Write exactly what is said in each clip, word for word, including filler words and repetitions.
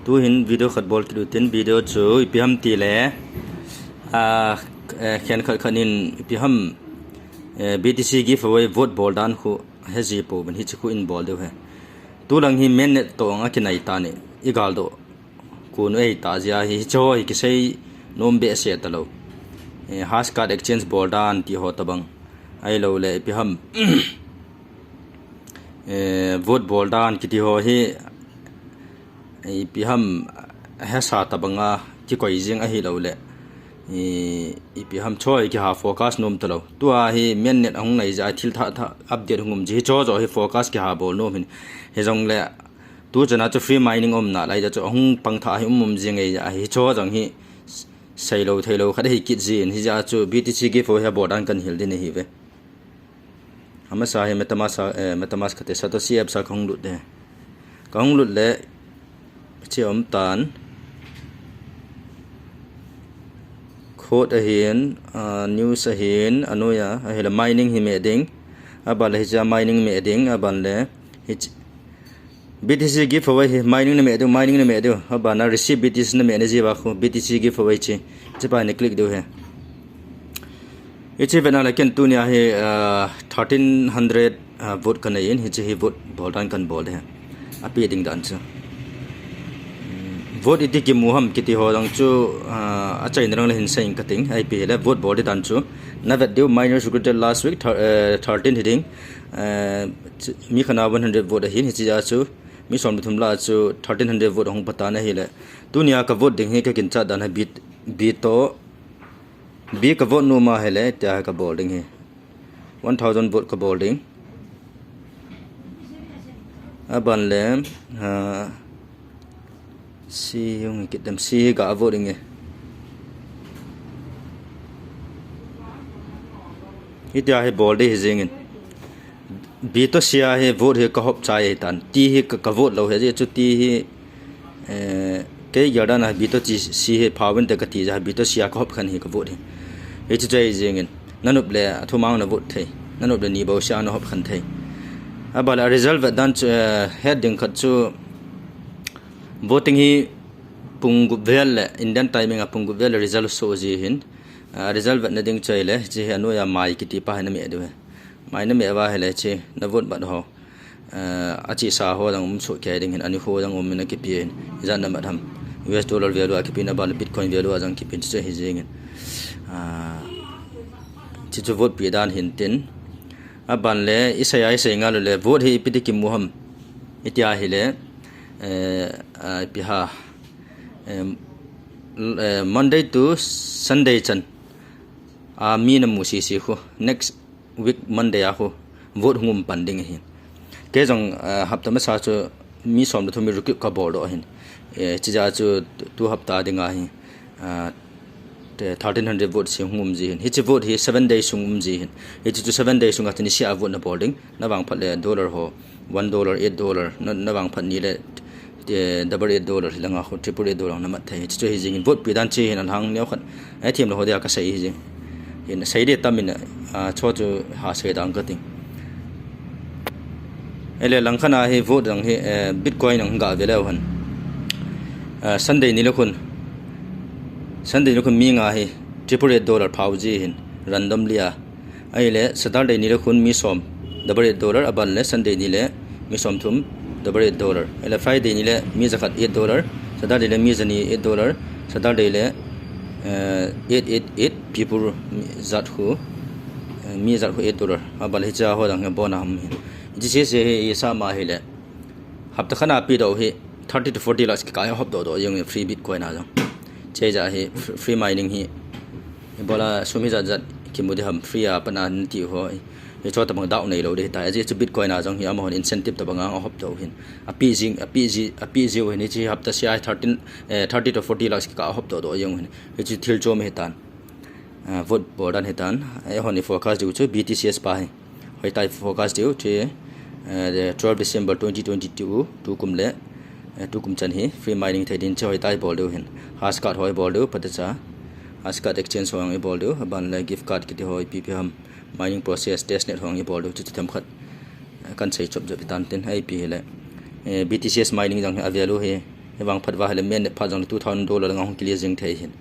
Tuhin video khat bol kit utin, video chu ipi ham tile, a, eh, khen khat khat in ipi ham, eh, B T C giveaway vote bol dan khu heji pouvin hiche khu in bol diu ahi. Tulang hi mainnet toh anga kinai tani, igal doh kun u eita jeh ahi, hiche ho hi kisei nom behseh talou. Eh, hashcard exchange bol dan ti ho tabang. Ahilouleh ipi ham, eh, vote bol dan kiti ho hi, ipi ham, hesa tabanga kikoi jing ahilouleh, i, ipi ham choi kiha focus nom talou. Tua hi mainnet ahung nai jeh a thil thah thah update hung um ji, hiche ho joh hi focus kiha bol nom hin. Hijongle tuchana chu free mining umna lai jeh chu ahung pang thah hi um um jing ahi, hiche ho jong hi seilou theilou khat ahi kit jin, hijeh a chu B T C giveaway hi bol dan kan hil ding ahiuve. Amasa hi MetaMask, eh, MetaMask kate Satoshi apps a kahung lut de. Kahung lut le, hiche um tan. Code ahin, ah, news ahin, anoiya, ahile mining hi meh ding. Aban le hiche a mining meh ding, aban le hiche B T C giveaway hi mining na meh diu, mining na meh diu. Abana receive B T C na meh na jiuva khu, B T C giveaway chi. Hiche pa hi na click diu ahi. Hiche vetna le ken tunia hi, ah, thirteen hundred, ah, vote kanei in, hiche hi vote bol dan kan bol de. Api ding dan chu. Vote iti kimu ham kiti ho dang chu, ah, achaina dang le hin sei ing kating, ipi hile vote bol di dan chu. Na vet diu miners recruited last week, thir-, eh, thirteen hiding. Eh, ch-, mi khat na one hundred vote ahin, hiche a chu mi som le thum lah a chu thirteen hundred vote ahung patan ahile. Tunia ka vote ding hi ka ginchat dan hi B, B toh, B ka vote nom ahile, tia ka bol ding hi. One thousand vote ka bol ding. Aban le, ah, C hung hi kit dem, C hi ga vote ding e. Hitia hi bol di hi jingin. B toh C a hi vote hi ka hop chai tan. T hi ka, ka vote lou hi, jeh chu T hi, eh, kei gel dan a B toh C, C hi phauvin te kati jeh a B toh C a ka hop khen hi ka vote hi. Hichu chu hi jingin. Na nop le athum a na vote thei. Na nop le ni bou C a na hop khen thei. Aban le result vet dan chu, eh, het ding khat chu voting hi pung gup vel le Indian timing a pung gup vel le result so ji hin. Ah, result vetna ding chu ahile, hiche hi anoiya mai kiti pa hi na meh diu ahi. Mai na meh uva ahile, hiche na vote bat ho, ah, achesa ho jong um soh kei ding hin, ani ho jong um in akipe in, ijat na mat ham. U S dollar value a kipe in, aban le Bitcoin value a jong kipe in, hiche hi jingin. Ah, hiche chu vote pe dan hin tin. Aban le, isei a, isei ngal u le, vote hi ipi ti kimu ham. Iti ahile, eh, ah, ipi ham. Em, l-, eh, Monday to Sunday chan. A, mi na mu sese khu. Next week Monday a khu. Vote hung um pan ding ahin. Kei jong, eh, hapta masa chu mi som le thum hi recruit ka bol doh ahin. Eh, hiche jeh a chu tu, tu hapta ding ahi. Ah, te thirteen hundred vote hi hung um ji hin. Hiche vote hi seven days sung um ji hin. Hiche chu seven days sunga chu nisea vote na bol ding. Na vangphat le dollar ho, one dollar, eight dollar, na, na vangphat ni le, eh, double eight dollar, hilanga khu triple eight dollar na mat thei. Hiche chu hi jingin vote pe dan chu hin alhang neo khat. Ai thiem le ho dia ka sei hi jing. Hin sei di tam in, ah, chu chu ha sei dang ka ting. Ele langkhat a hi vote dang hi, eh, Bitcoin ang ga ve leu hen. Ah, Sunday ni le khun. Sunday ni le khun mi nga hi triple eight dollar phau ji hin randomly a. Ahile Saturday ni le khun mi som, double eight dollar, aban le Sunday ni le mi som thum, double eight dollar. Ahile Friday ni le mi jakhat eight dollar, Saturday le mi jani eight dollar, Saturday le, eh, eight eight eight people mi jat khu, eh, mi jat khu eight dollar. Aban le hiche ho dang hi bon a ham hin. Hiche sese hi isah ma ahile. Hapta khat a pe doh hi thirty to forty lakhs kikah a hop doh doh jeng free Bitcoin a jong. Hiche jeh a hi fr-, free mining hi. Ibola sum hi jat jat kimu di ham free a pan a nati ho. Hiche tabang dau nei lou di ta. Ajeh chu Bitcoin a jong hi amahon incentive tabang a hop doh hin. Ape jing, ape ji, ape ji u hin hiche hapta sese a thirteen, eh, thirty to forty lakhs kikah a hop doh doh jeng hin. Hiche thil chom hi tan. Ah, vote bol dan hi tan. Eihon i focus diu chu B T C S pa hi. Hoitah i focus diu chu, eh, twelve December twenty twenty-two, tukum le, eh, tukum chan hi free mining thei din chu hoitah i bol diu hin. Hashcard ho i bol diu, patacha. Hashcard exchange ho i bol diu, aban le gift card kiti ho ipi ipi ham. Mining process, testnet ho i bol diu, chu chu themkhat. Eh, kan sei chop jop i tan tin, ipi hile. Eh, B T C S mining jong hi a value hi Hivang phat va hile mainnet phat jongle two thousand dollar lang ahung kile jing thei hin.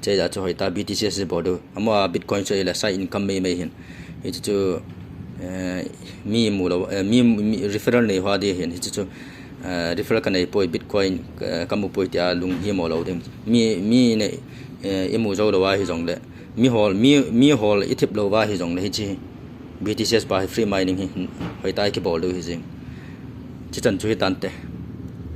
Chea chu hoitah B T C S bol diu. Amaho a Bitcoin chu ahile side income maimai hin. Hichu chu, eh, mi mu lou, eh, mi, mi referral nei ho a ding hin. Hichu chu, eh, referral kanei poi, Bitcoin, eh, kamu poi tia lunghimo lou ding. Mi, mi nei, eh, imu jou lou a hijongle, mi hol, mi, mi hol ithip lou va hijongle hiche B T C S pa hi free mining hi hoitah a kibol diu hi jing. Chichan chu hitante.